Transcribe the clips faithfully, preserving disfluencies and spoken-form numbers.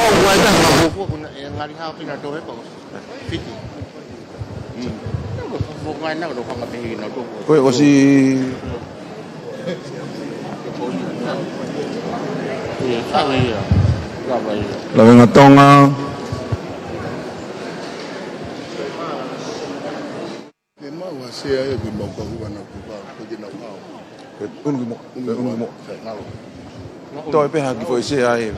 Ua ita nga buku kuna e ngali hao pina to e pau. Fiti. Hmm. Buku ngai na ko hanga pehi na to. Ko e ʻosi. Ia, kava ia. Kava ia. Lavengatonga. Ke mau ha sea ia ki mau kahu ana kuka, ko ke nau hao. Ke unu ki mo, ke unu ki mo. Toe pē ha kiʻi foʻi sea ia.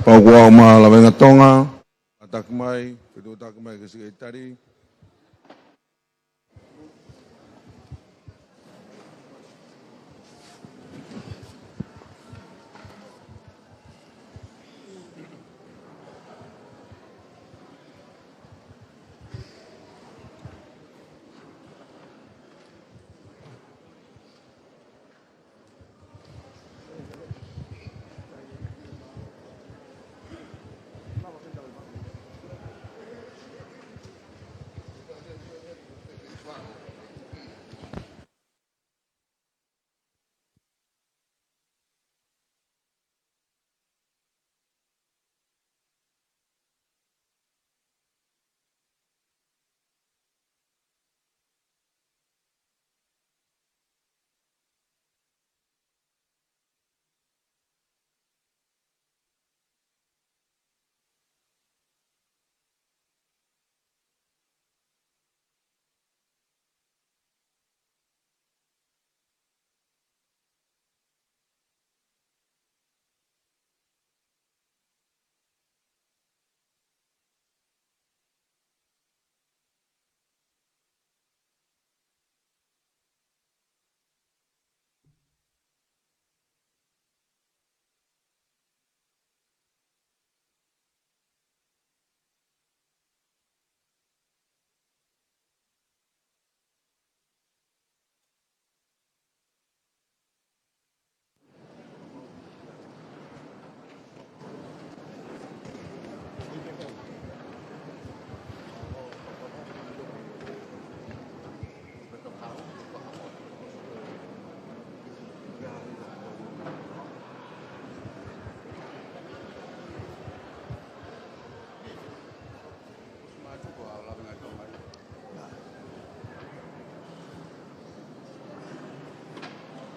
Pau kuo aʻu mai Lavengatonga. Taki mai, fetuʻutaki mai ki he Sekelitali.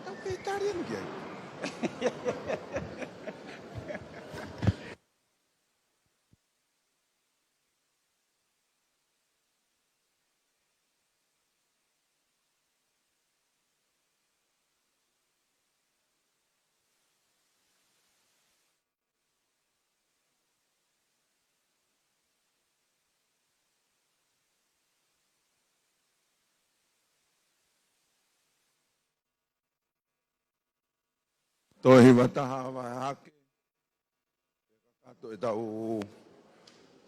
Tau pē Italian ki ai. Toe hiva taha vahe hake. Kakato ʻetau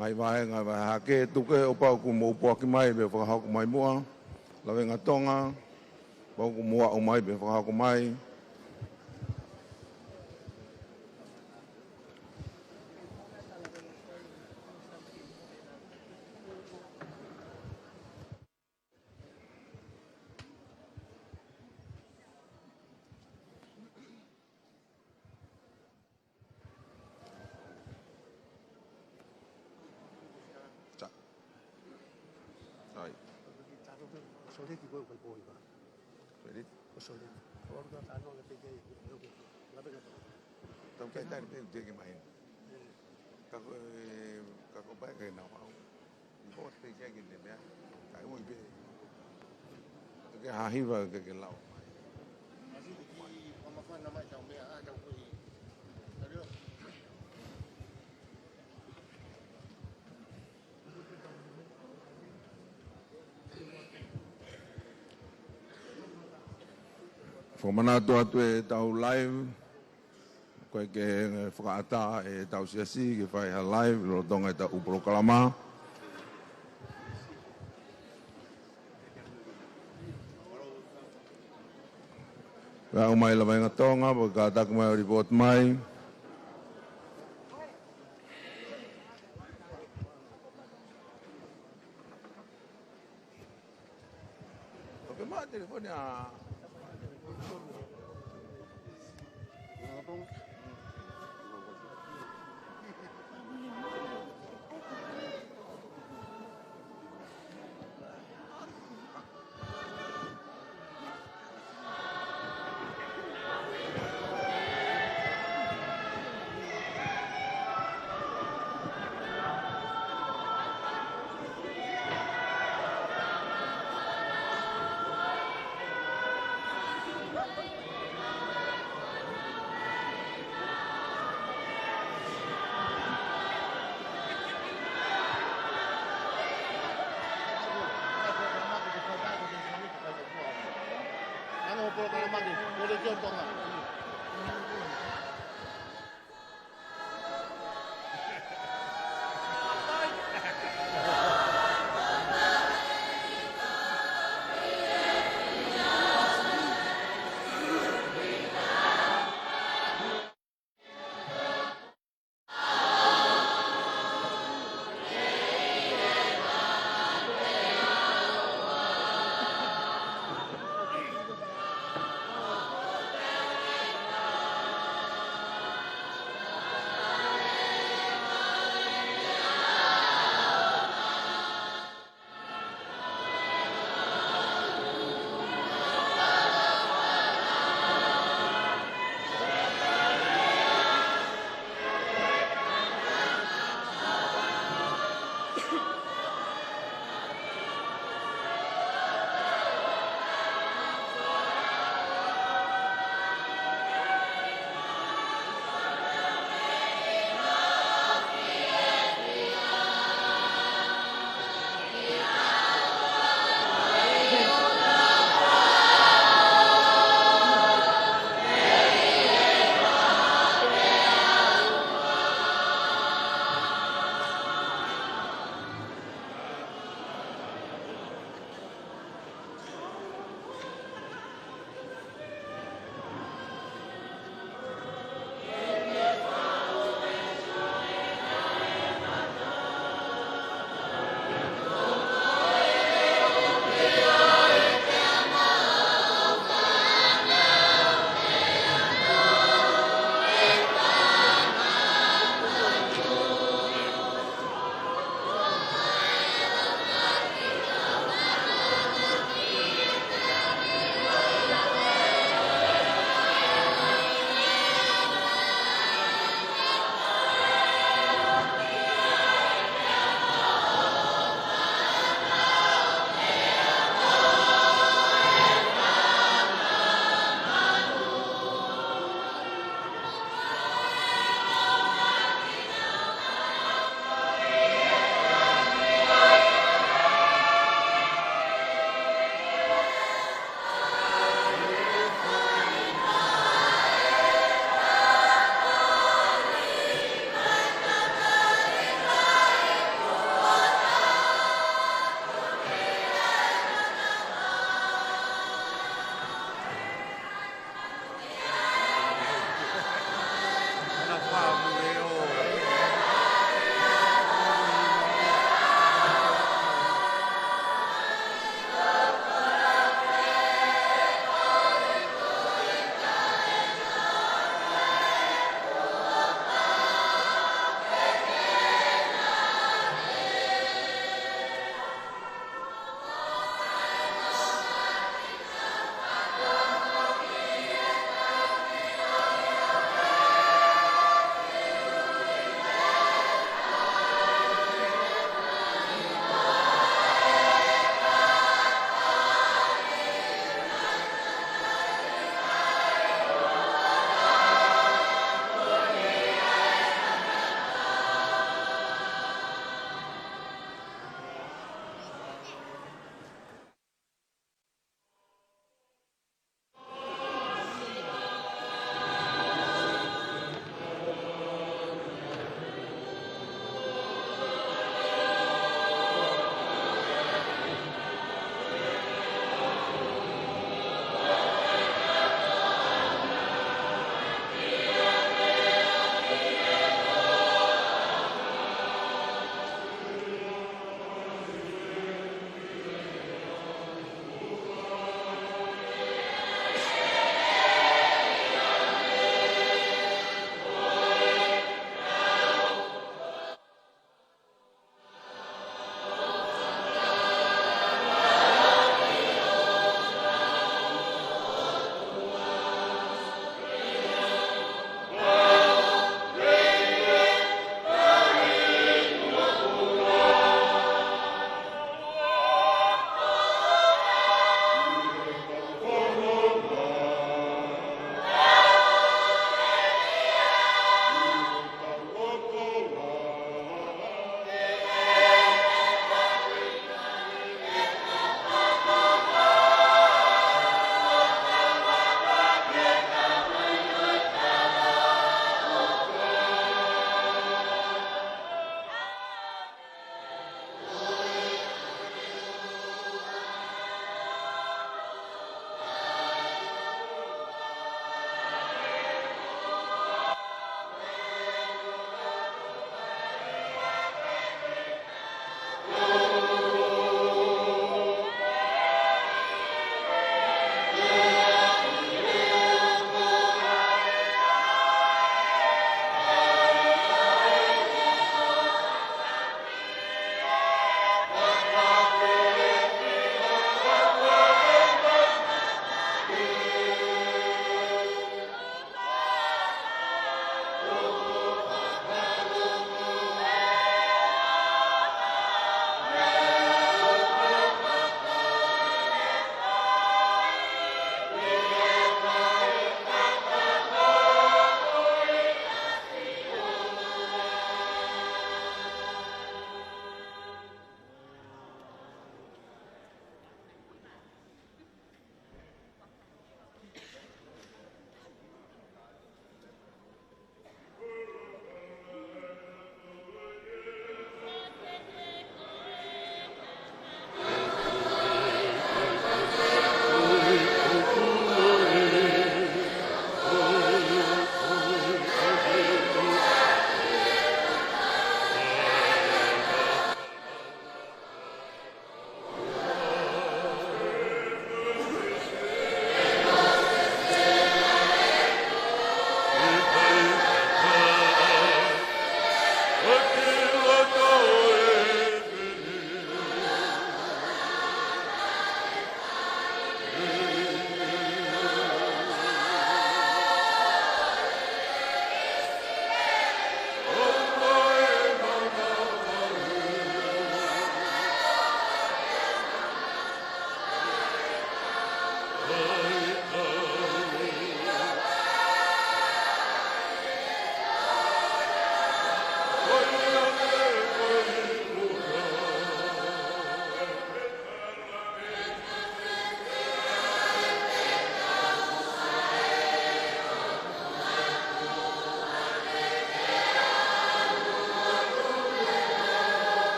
ngaahi vahe, ngaahi vahe hake, tuku kehe ʻo pau kuo mou puaki mai, pea fakahoko mai muʻa. Lavengatonga, pau kuo mou aʻu mai, pea fakahoko mai. Ta. Ai. Soleti ko e kai poi ka. Soleti? Ko Soleti. Ko ʻoku ta tano le peke. Tau kai tari pe te ke mai. Ka ko, eh, ka ko pai ke na wau. Ko te ke ke ne mea. Kai mo i pe. Ke ha hiva ke ke lau. Fakamanatu atu ʻetau live, ko e ke fakaʻatā ʻetau siasi ke fai ha live lolotonga ʻetau polokalama. Pea ʻomai lava ʻa Tonga, ʻo kātaki mai ʻo lipooti mai. ʻOku maʻu e telefoni ʻa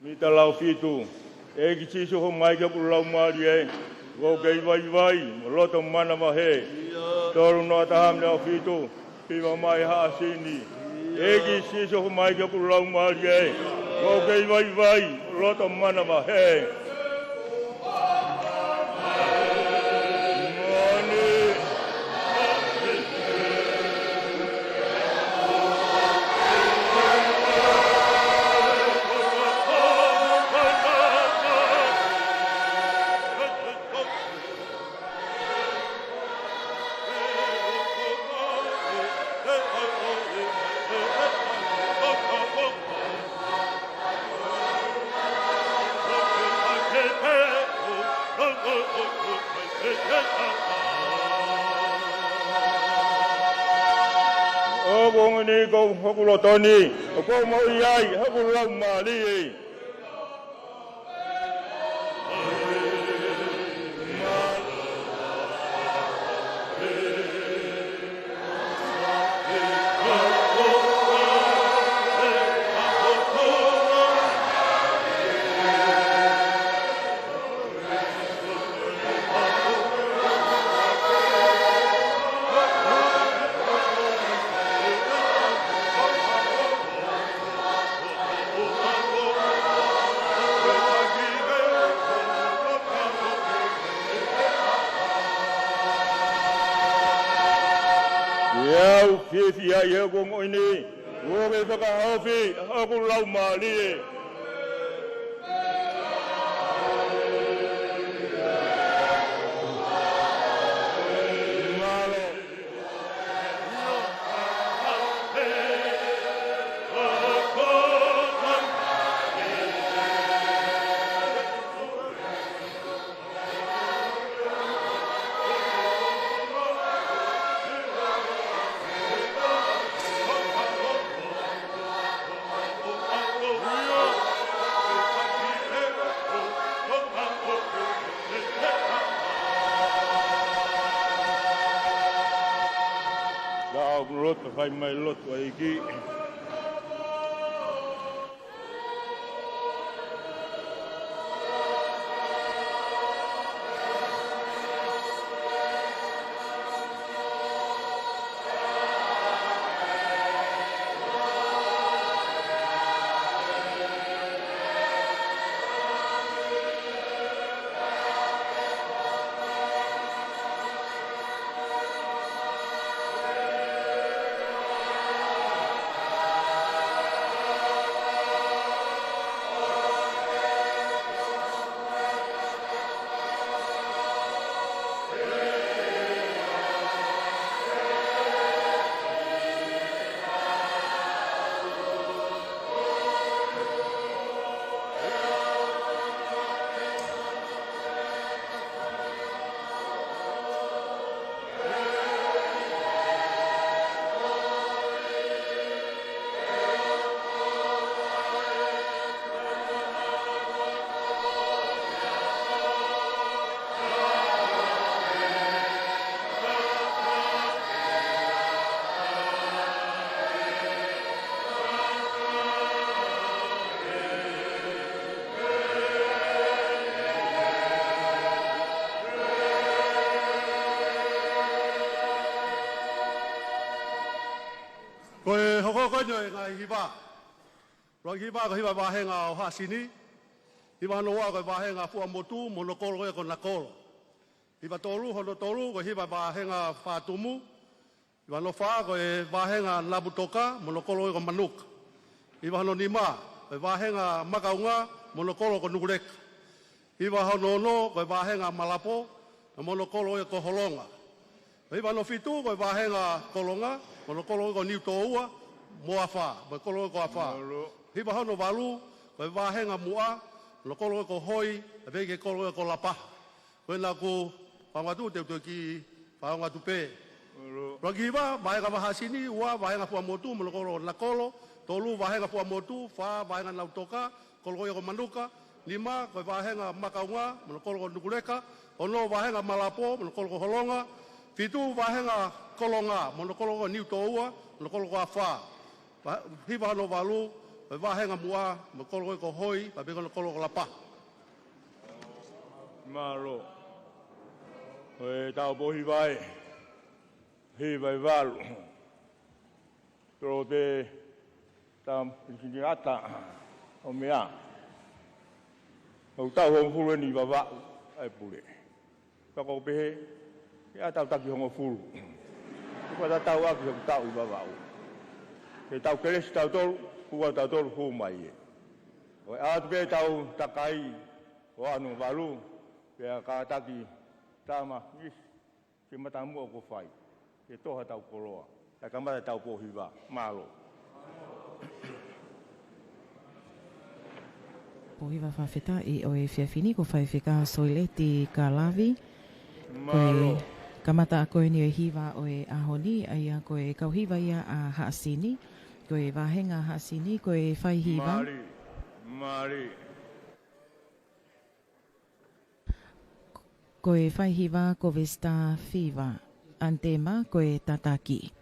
Mita lau fitu. ʻEiki Sīsū, hoko mai ki hoku laumālie, ʻoku ou kei vaivai mo loto manavahē. Tolu noa taha mita lau fitu, hiva mai haʻa Sini. ʻEiki Sīsū, hoko mai ki hoku laumālie, ʻoku ou kei vaivai mo loto manavahē. ʻOku ongo ni ko hoku loto ni, ʻoku ou moʻui ai hoku laumālie. Fiefia ʻi he ongoʻi ni, ʻoku ke fakahaofi hoku laumālie. Mālō. Ka ʻoku loto, fai mai lotu ʻEiki. Ko e hokohoko eni ʻo e ngaahi hiva. ʻUluaki hiva ko e hiva vāhenga ʻo Haʻasini. Hiva hono ua ko e vāhenga Fuamotu mo hono kolo ko ia ko Nakolo. Hiva tolu, hono tolu ko e hiva vāhenga Fātumu. Hiva hono fā ko e vāhenga Navutoka mo hono kolo ko ia ko Manuka. Hiva hono nima ko e vāhenga Makaunga mo hono kolo ko Nukuleka. Hiva hono ono ko e vāhenga Malapo mo hono kolo ko ia ko Holonga. Hiva hono fitu ko e vāhenga Kolonga mo hono kolo ko ia ko Niutōua mo Afā, mo e kolo ko ia ko Afā. Mālō. Hiva hono valu ko e vāhenga Muʻa mo hono kolo ko ia ko Hoi, ʻa pē ki he kolo ko ia ko Lapaha. Ko ena ʻoku ou ʻoatu, te u toe kiʻi fakaongo atu pē. Mālō. ʻUluaki hiva, vāhenga Haʻasini, ua, vāhenga Fuamotu mo hono kolo ko Nakolo, tolu, vāhenga Fuamotu, fā, vāhenga Navutoka, kolo ko ia ko Manuka, nima, ko e vāhenga Makaunga mo hono kolo ko Nukuleka, ono, vāhenga Malapo mo hono kolo ko Holonga, fitu, vāhenga Kolonga mo hono kolo ko Niutōua mo hono kolo ko Afā. Va-, hiva hono valu, ko e vāhenga Muʻa mo e kolo ko ia ko Hoi, pea pehē ki hono kolo ko Lapaha. Mālō. Ko e taupoʻou hiva ē. Hiva ʻe valu. Tolo te tam siniata o mea. ʻOku tau hongofulu eni ʻi Vavaʻu ʻa e pule. Ka ʻoku pehē, ʻe ʻatā ʻo taki hongofulu. Kuo tatau ʻaki hoku taʻu ʻi Vavaʻu. Ke tau kelesi tautolu, kuo tautolu hū mai ē. ʻOku ʻalu atu pē ʻetau takai, ʻo ʻalu ʻo valu, pea kātaki tama, isi, ke matamuʻa ʻoku fai, ke toʻo haʻatau koloa. Kae kamata ʻetau pohiva. Mālō. Pohiva fakafetaʻi ʻo e efiafi ni ko Faifekau Soileti Kalavi. Ko e Mālō. Kamata ko eni ʻo e hiva ʻo e ʻaho ni, ʻa ia ko e kau hiva ia ʻa Haʻasini. Ko e vāhenga Haʻasini, ko e fai hiva. Mālō. Mālō. Ko e fai hiva ko Vesita Fiva, ʻanitema ko e tataki.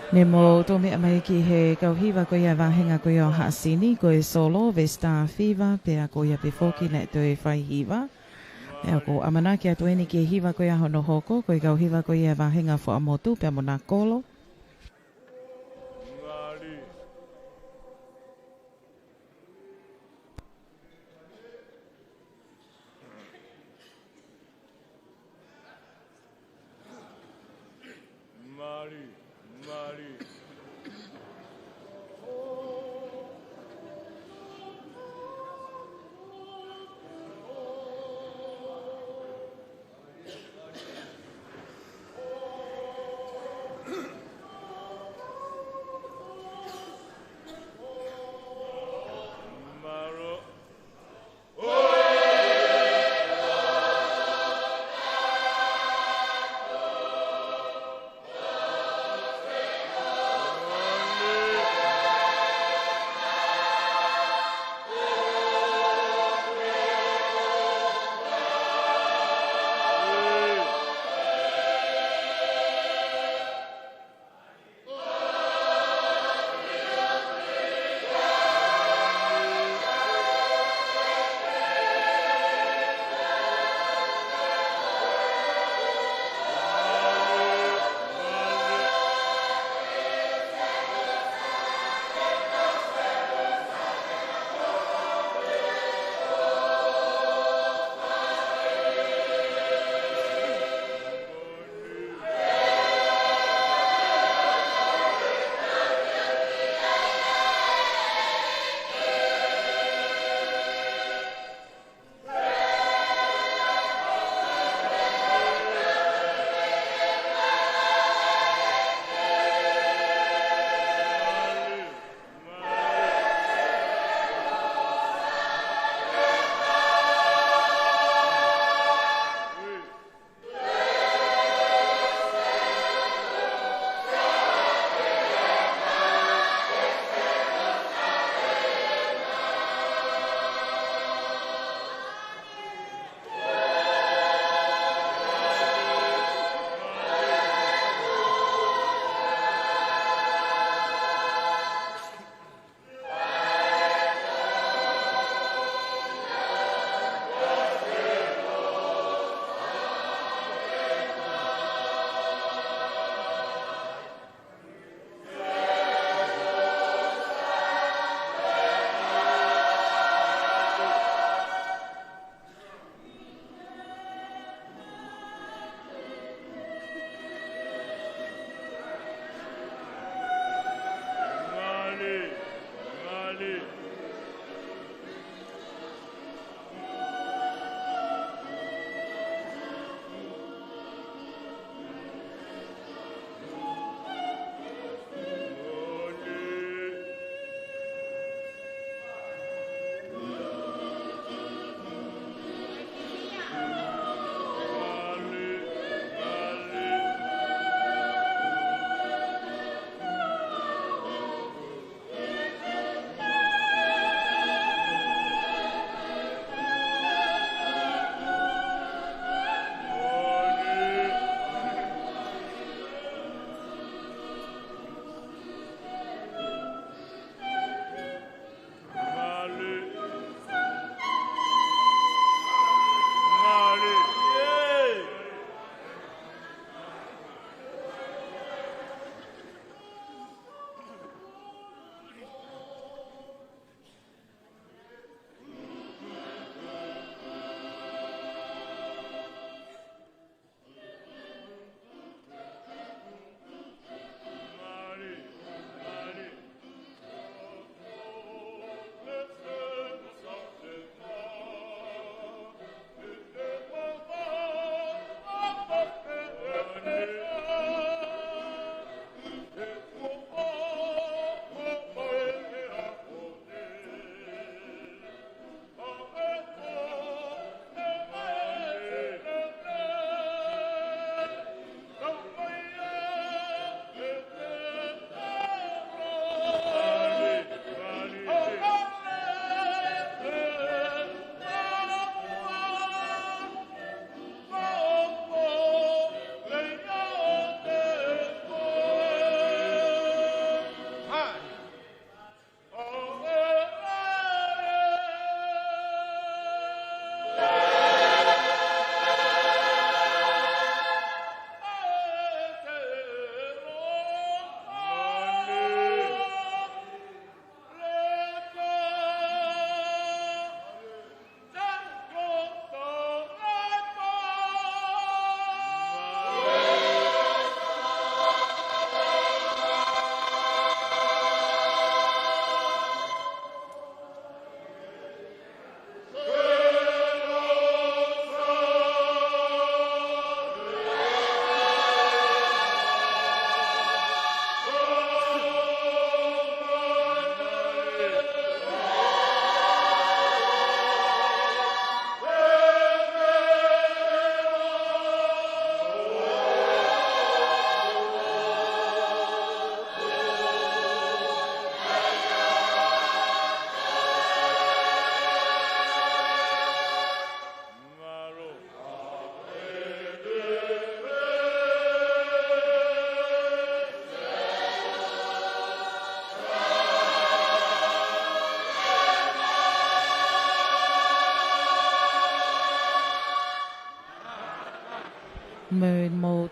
Ne mou toʻo meʻa mai ki he kau hiva ko ia ʻa e vāhenga ko ia ʻo Haʻasini, ko e Solo, Vesita Fiva, pea ko ia pē foki naʻe toe fai hiva. Pea ʻoku ʻamanaki atu eni ki he hiva ko ia hono hoko, ko e kau hiva ko ia ʻa e vāhenga Fuaʻamotu, pea mo Nakolo. Mali, mali.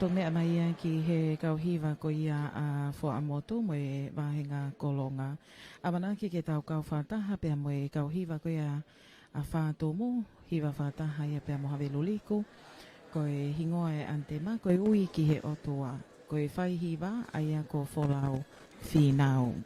Meʻa mai ia ki he kau hiva ko ia ʻa Fuaʻamotu mo e Vahenga Kolonga. ʻAmanaki ke tau kau fakataha pea mo e kau hiva ko ia ʻa Fātumu, hiva fakataha ia pea mo Haveluliku. Ko e hingoa e ʻanitema ko e Ui ki he ʻOtua. Ko e fai hiva ʻa ia ko Folau Fīnau.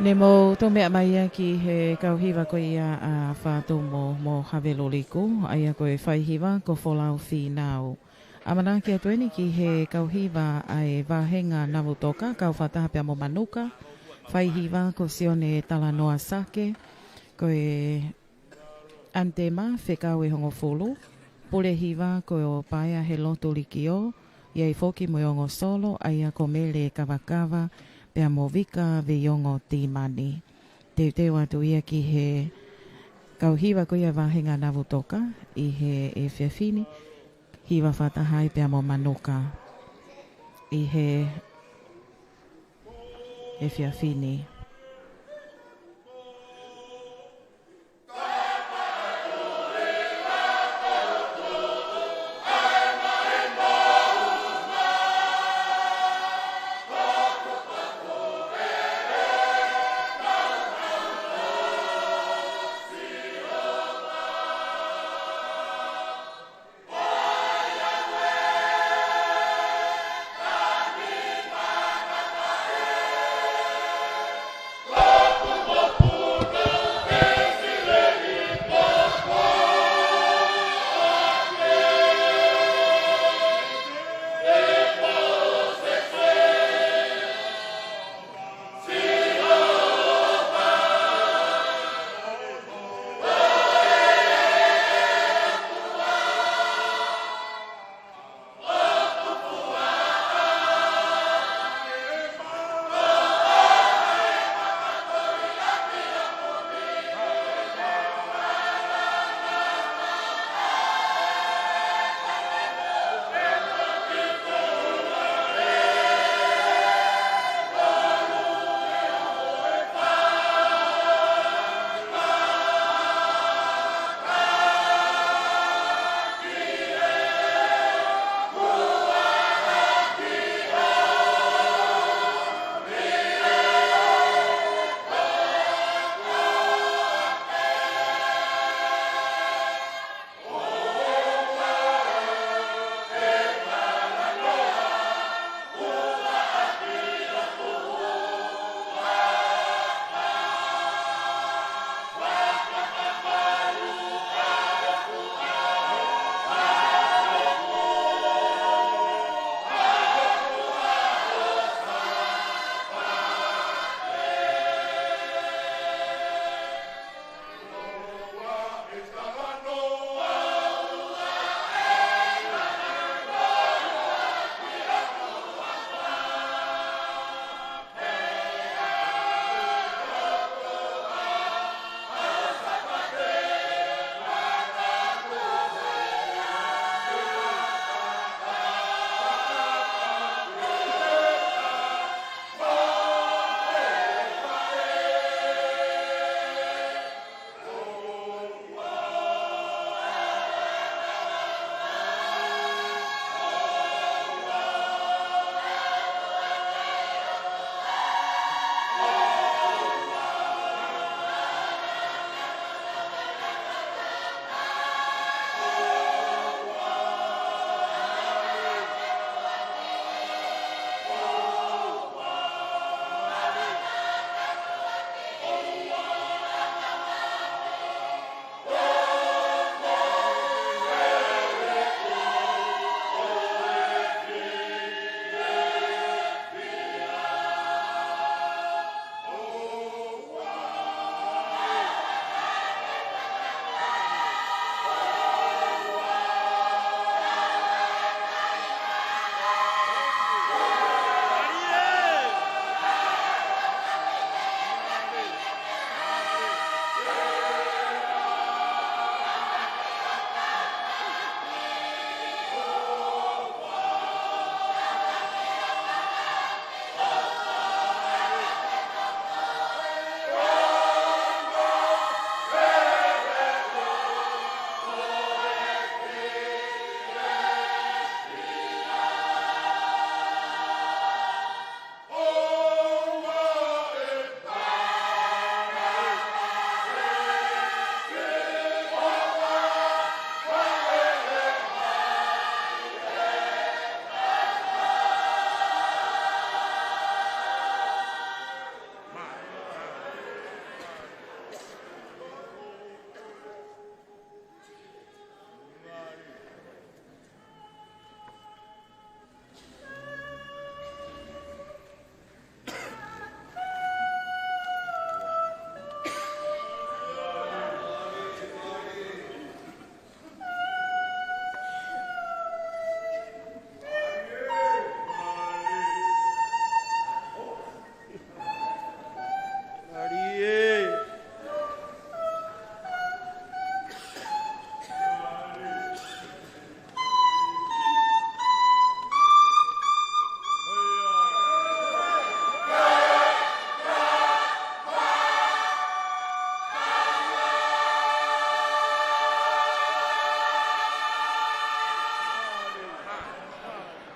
Ne mou toʻo meʻa mai ia ki he kau hiva ko ia ʻa Fatumu mo Haveluliku, ʻa ia ko e faihiva ko Folau Fīnau. ʻAmanaki atu eni ki he kau hiva ʻa e vāhenga Navutoka, kau fakataha pea mo Manuka, faihiva ko Sione Talanoa Sake, ko e ʻanitema fekau ʻe hongofulu, pule hiva ko Paea Helotu Likiō, ʻi ai foki mo e ongo solo, ʻa ia ko Mele Kavakava, pea mo Vika Veiongo Timani. Teuteu atu ia ki he kau hiva ko ia vāhenga Navutoka, ʻi he efiafi ni, hiva fakataha ai pea mo Manuka, ʻi he efiafi ni.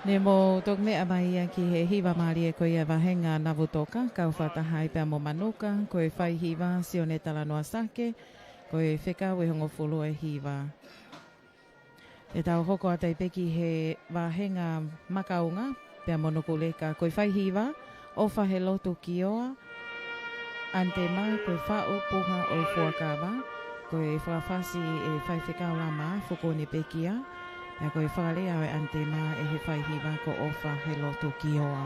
Ne mou toki meʻa mai ia ki he hiva mālie ko ia vahenga Navutoka, kau fakataha ai pea mo Manuka, ko e fai hiva Sione Talanoa Sake, ko e fekau ʻe hongofulu e hiva. Te tau hoko atu ai pē ki he vahenga Makaunga, pea mo Nukuleka, ko e fai hiva, ʻOfa he Lotu Kioa, ʻAnitema, ko e Faʻu Puha ʻo e Fuakava, ko e fakafasi ʻe Faifekau Lama Fukuni Pekia, pea ko e fakalea ʻo e ʻanitema ʻe he fai hiva ko ʻOfa he Lotu Kioa.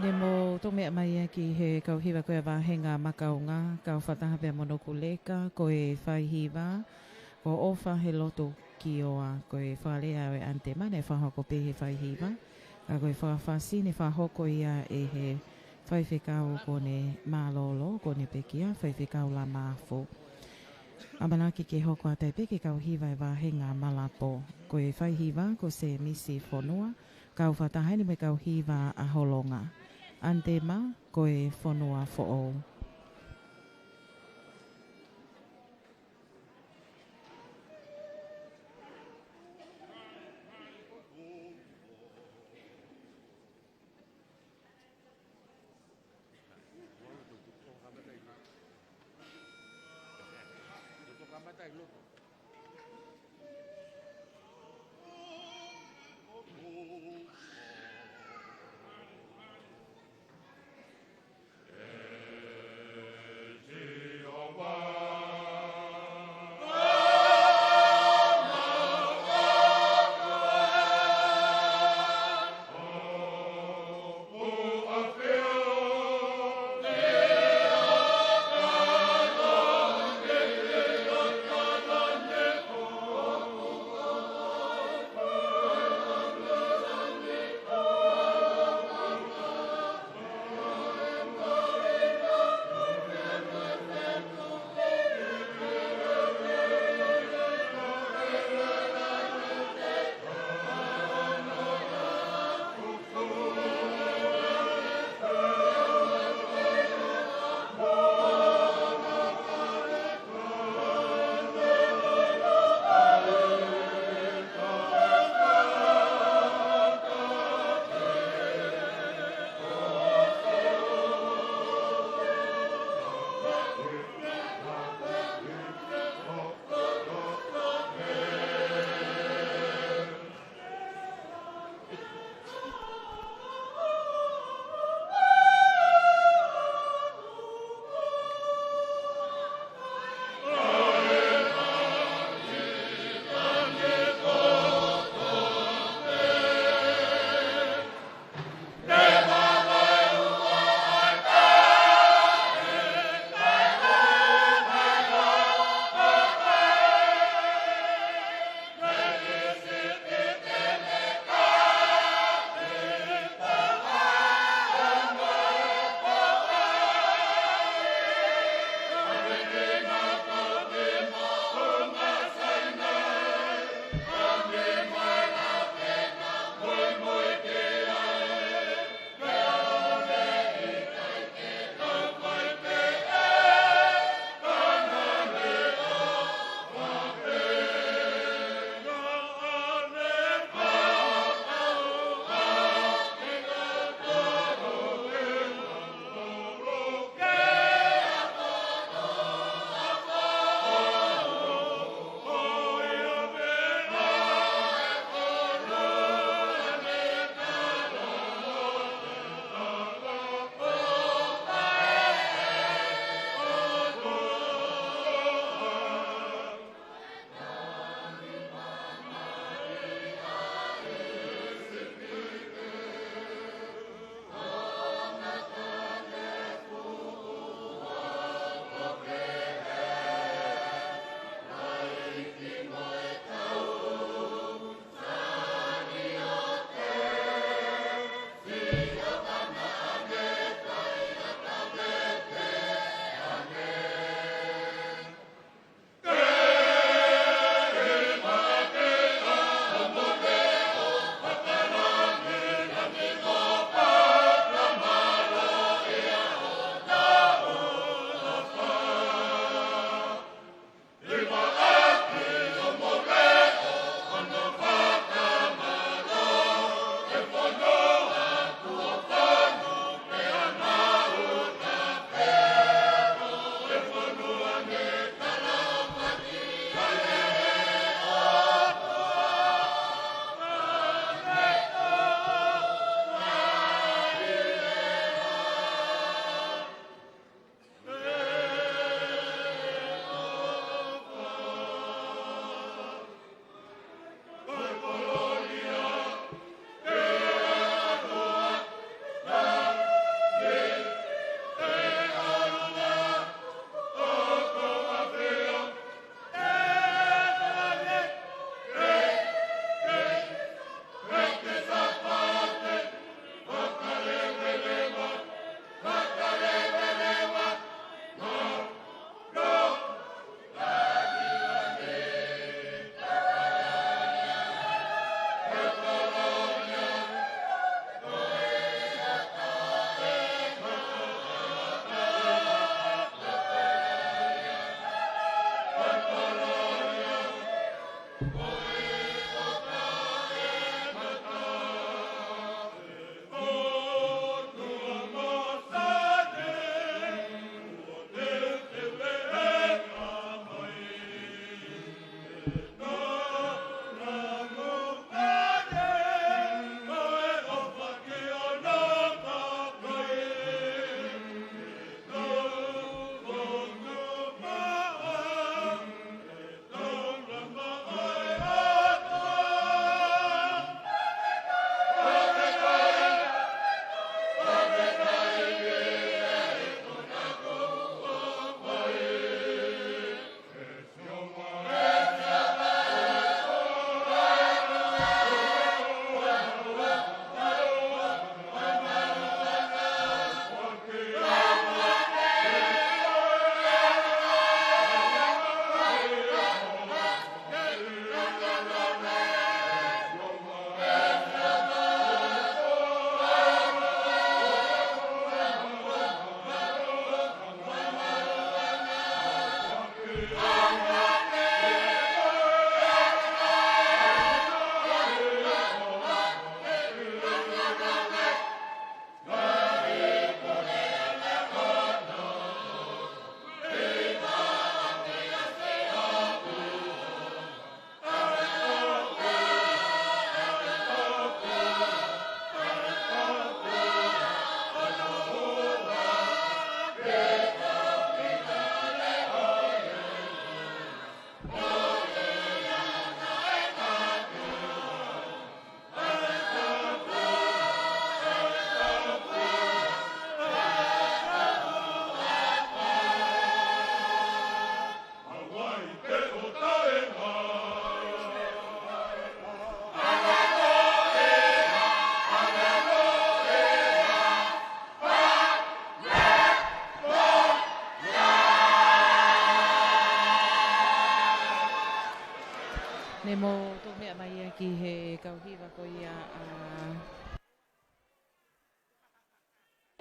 Ne mou toʻo meʻa mai ia ki he kau hiva ko e Vahenga Makaunga, kau fakataha pea mo Nokuleka, ko e faihiva, ko ʻOfa he Loto Kioa, ko e fakalea ʻo e ʻanitema ne fakahoko pē he faihiva, ka ko e fakafasi ne fakahoko ia ʻe he faifekau ko ʻene mālōlō, ko ʻene pekia, faifekau Lamafu. ʻAmanaki ke hoko atu ai pē ke kau hiva e Vahenga Malapo, ko e faihiva, ko Semisi Fonua, kau fakataha eni mo e kau hiva ʻa Holonga. ʻAnitema, ko e Fonua Foʻou.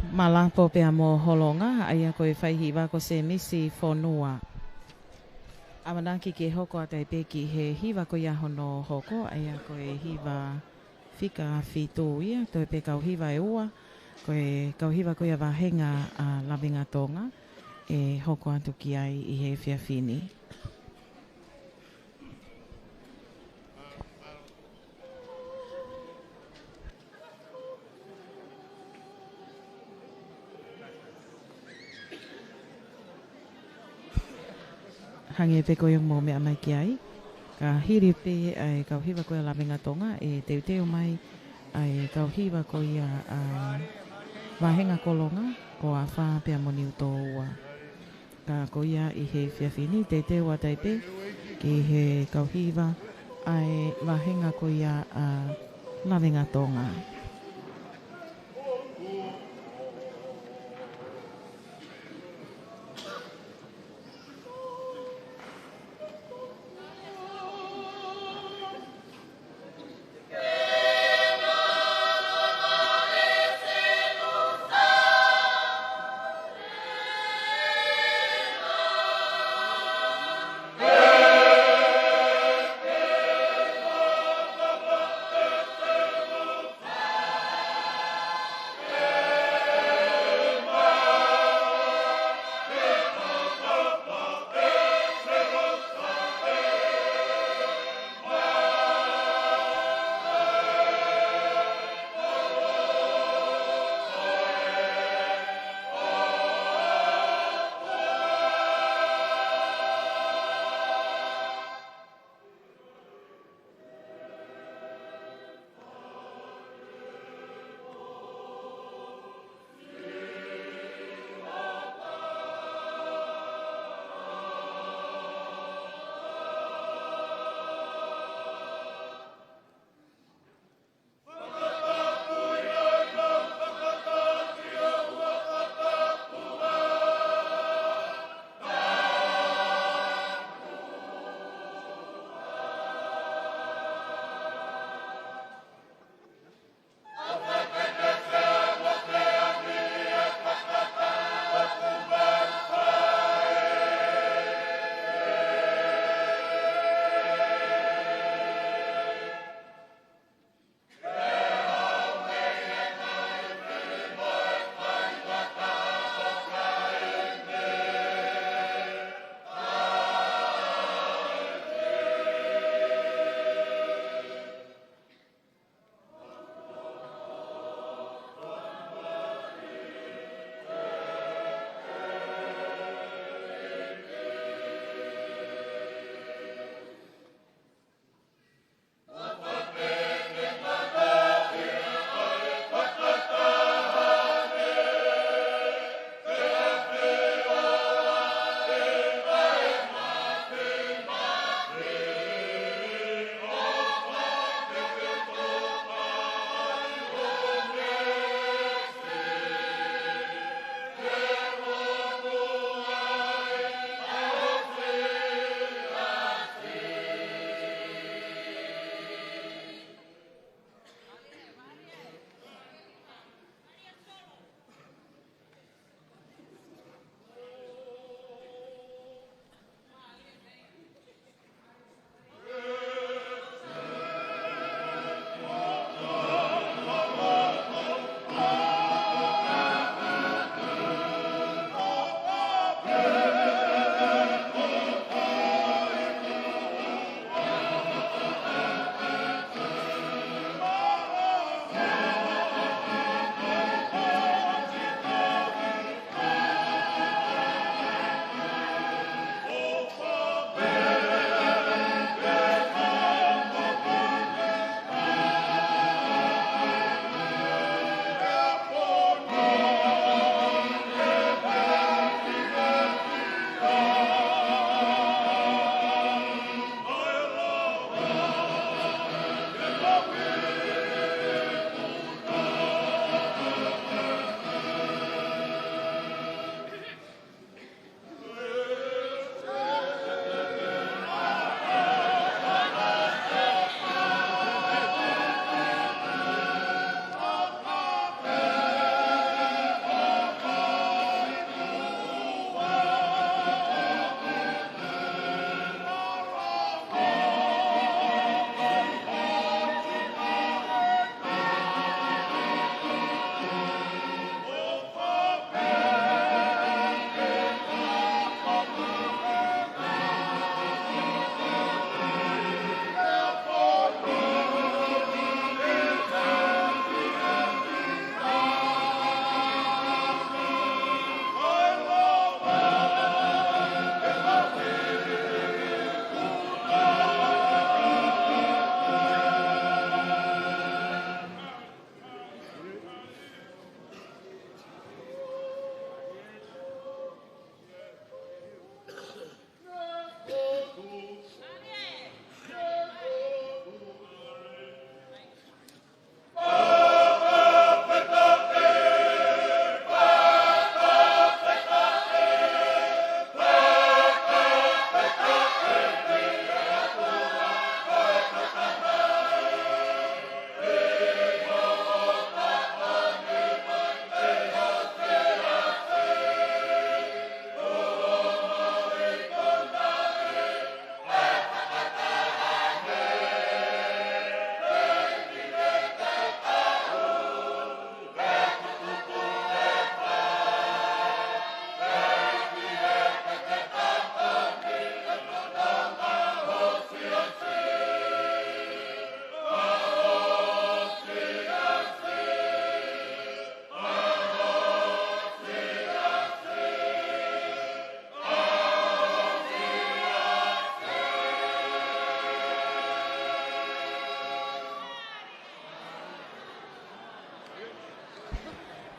Malapo pea mo Holonga, ʻa ia ko e faihiva ko Semisi Fonua. ʻAmanaki ke hoko atu ai pē ki he hiva ko ia hono hoko, ʻa ia ko e hiva fika fitu ia, toe pē kau hiva ʻe ua, ko e kau hiva ko ia Vahenga ʻa Lavengatonga, ʻe hoko atu ki ai ʻi he efiafi ni. Hangē pē ko ia ʻoku mou meʻa mai ki ai. Ka hili pē ʻa e kau hiva ko ia Lavengatonga, ʻe teuteu mai ʻa e kau hiva ko ia ʻa Vahenga Kolonga, ko Afā pea mo Niutōua. Ka ko ia ʻi he efiafi ni, teuteu atu ai pē ki he kau hiva ʻa e Vahenga ko ia ʻa Lavengatonga.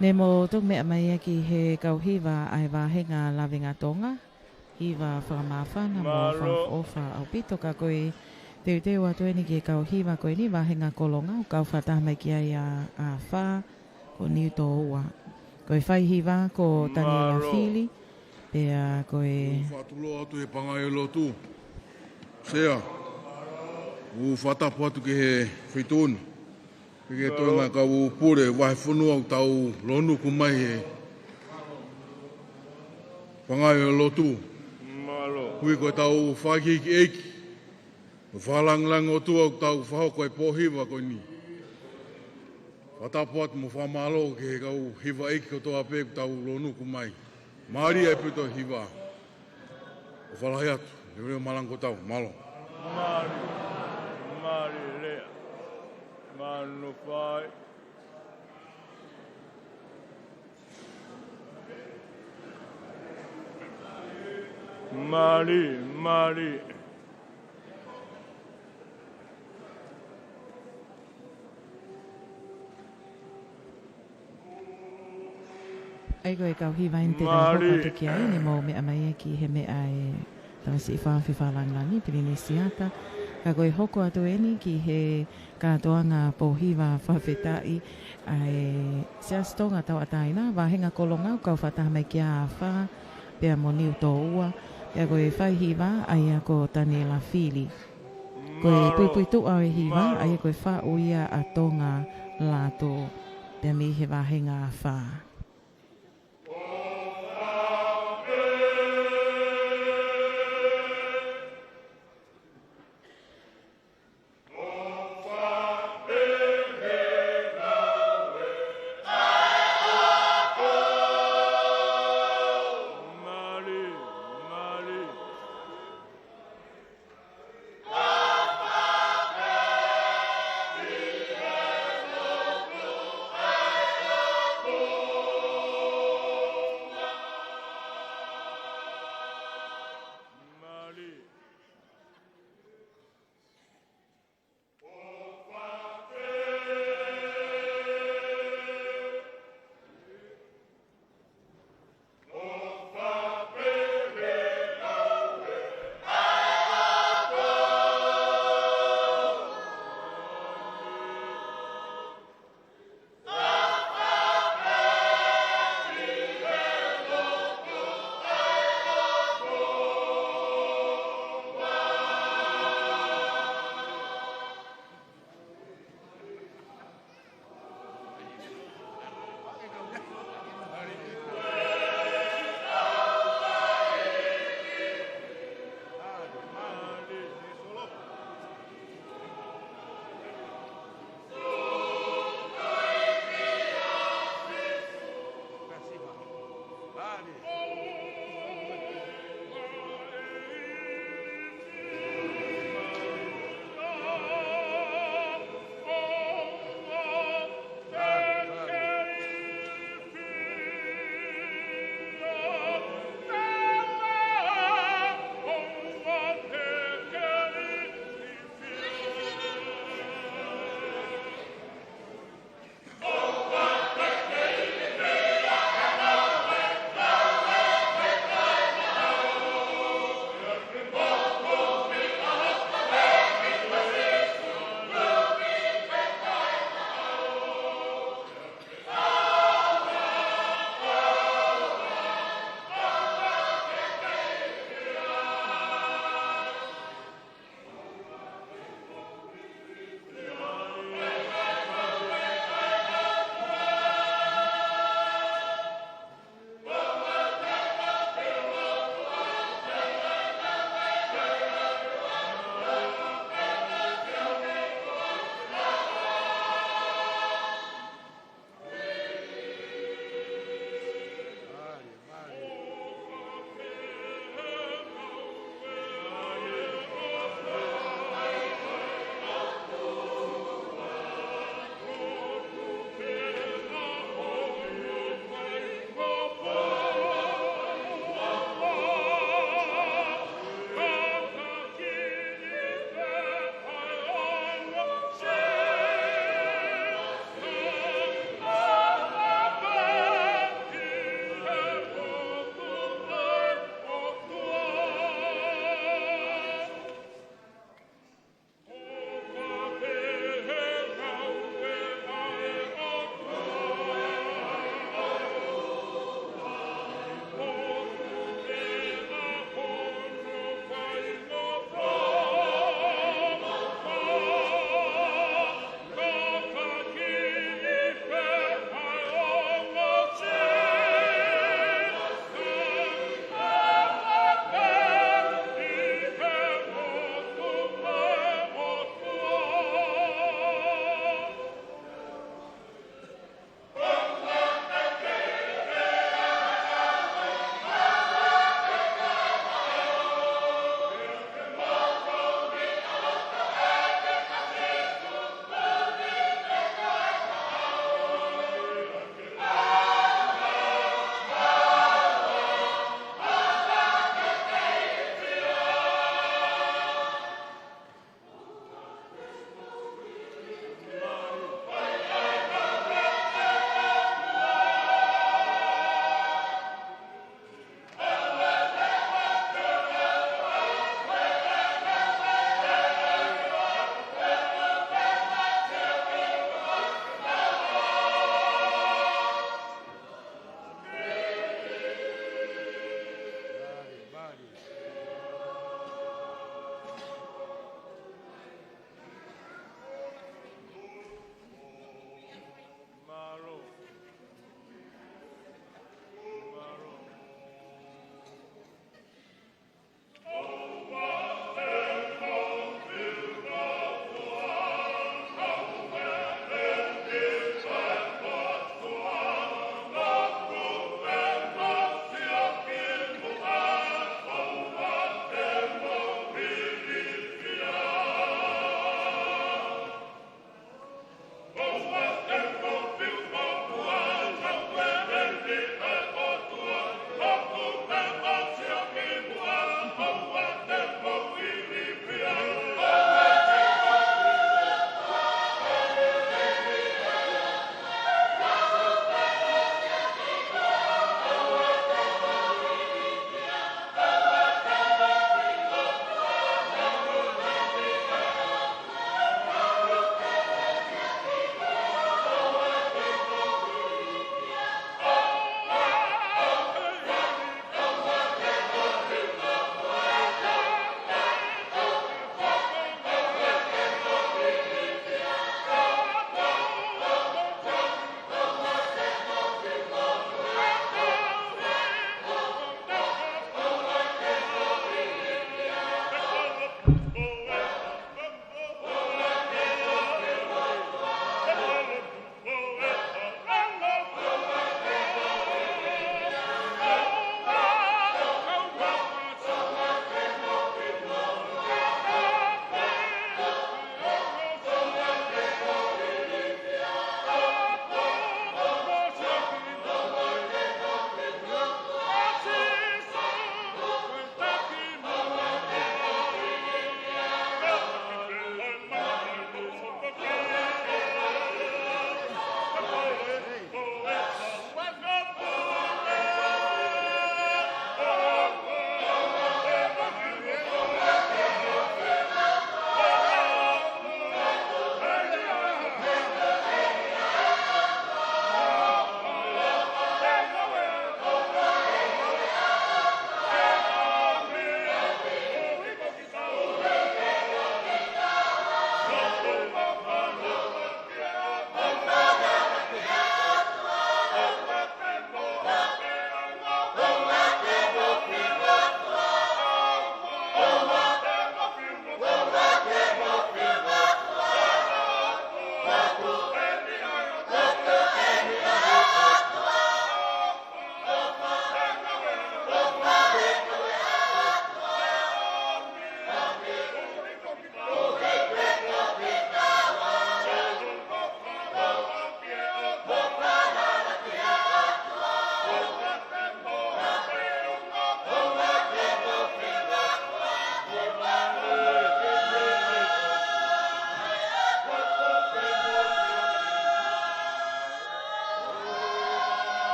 Ne mou toki meʻa mai ia ki he kau hiva ʻa e vāhenga Lavengatonga, hiva fakamāfana mo fakaʻofoʻofa ʻaupito, ka ko e teuteu atu eni ki he kau hiva ko eni, vāhenga Kolonga, ʻoku kau fakataha mai ki ai ʻa, ʻa Fā, ko Niutōua. Ko e fai hiva ko Taniela Fili, pea ko e fakatulou atu he pangai ʻo e lotu. Sea, ʻoku fakatapu atu ki he feituʻu ni. Pea ki he toenga kau pule vahefonua ʻoku tau lōnuku mai he pangai ʻo e lotu. Ui ko e tau fakaʻeikiʻeiki. Mo e fakalāngilangi ʻo e ʻOtua ʻoku tau fakahoko he pō hiva ko eni. Fakatapu atu mo fakamālō ki he kau hiva ʻeiki kotoa pē ʻoku tau lōnuku mai. Mālie ʻaupito e hiva. ʻOfa lahi atu, leveleva malanga ʻo tau, mālō. Mālie, mālie lea. Mālō fai. Mālie, mālie. ʻA ia ko e kau hiva eni te tau hoko atu ki ai, ne mou meʻa mai ia ki he meʻa ʻa e tamasiʻi fafine fakalāngilangi, Pilinisi Ata. Ka ko e hoko atu eni ki he kātoanga pō hiva fakafetaʻi ʻa e Siasi Tonga Tauʻatāina, vāhenga Kolonga, ʻoku kau fakataha mai ki ai ʻa Fā, pea mo Niutōua, pea ko e fai hiva ʻa ia ko Taniela Fili. Ko e puipuituʻa ʻo e hiva, ʻa ia ko e faʻu ia ʻa Tonga Lato, pea mei he vāhenga Fā.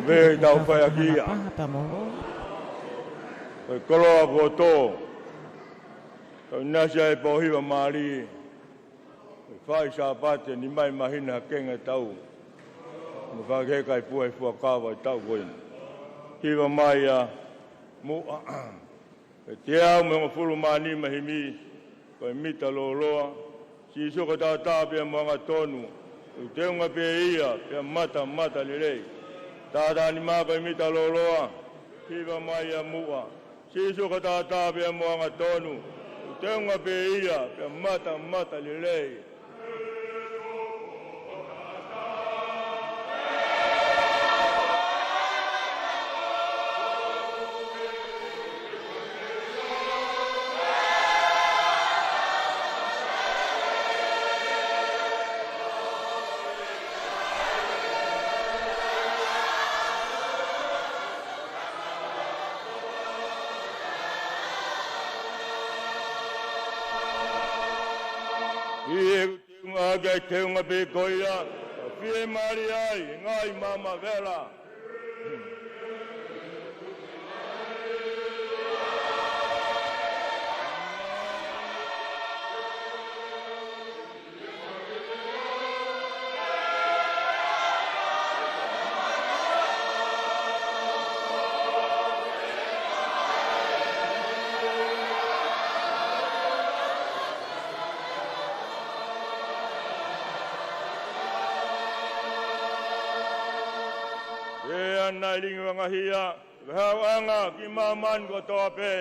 Pea tau fai ʻaki ia. Paha pea mo lo. Ko e koloa kuo tō. Tau nasi ai pō hiva mālie. Ko e fai Sāpate ni mai mahina ha kenga tau. Mo fakakehe kai pua i fuakava i tau ko eni. Hiva mai ʻa Muʻa. Pea teau mo e hongofulu mā nima himi, ko e mita lōloa, Sīsū ko e taʻataʻa pea mo e angatonu, ʻoku teunga pē ia, pea mata, mata lelei. Taʻataʻa nima ko e mita lōloa, hiva mai ʻa Muʻa. Sīsū ko e taʻataʻa pea mo e angatonu, ʻoku teunga pē ia, pea mata, mata lelei. ʻI he teunga ke teunga pē ko ia, ka fiemālie ai, ngaahi maama vela. ʻE ana i lingi vangahia, vehauʻanga ki māmani kotoa pē.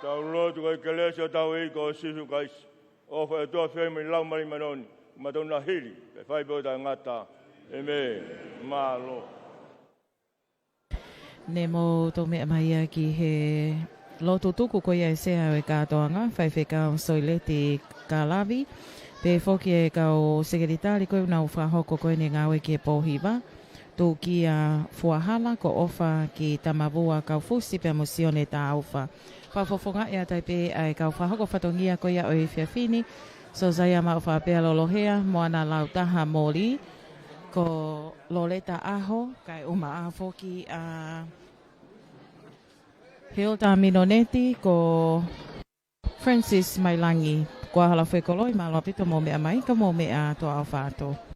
Tau lotu. Ko e kelesi ʻa hotau ʻEiki ko Sīsū Kalaisi, ʻofa ʻa e ʻOtua, feohi mo e Laumālie Māʻoniʻoni, ʻoua naʻa hili, pea fai pē ʻo taʻengata. ʻĒmeni. Mālō. Ne mou toʻo meʻa mai ia ki he lotu tuku ko ia ʻa e Sea ʻo e Kātoanga, Faifekau Soileti Kalavi, pehē foki ʻa e kau sekelitali ko ia ʻoku nau fakahoko ko eni e ngāue ki he pō hiva, Tukia Fuahala, ko ʻOfa ki Tamavua Kaufusi pea mo Sione Taufa. Fakafofongaʻi atu ai pē ʻa e kau fakahoko fatongia ko ia ʻo e efiafi ni, Sosaia Maʻufapea Lolohea, Moana Lautaha Moli, ko Loleta ʻAho, kae ʻumaʻā foki ʻa Hilda Minoneti, ko Francis Mailangi, ko Ahala Fekoloi, mālō ʻaupito mou meʻa mai, ka mou meʻa tuʻa ʻofa atu.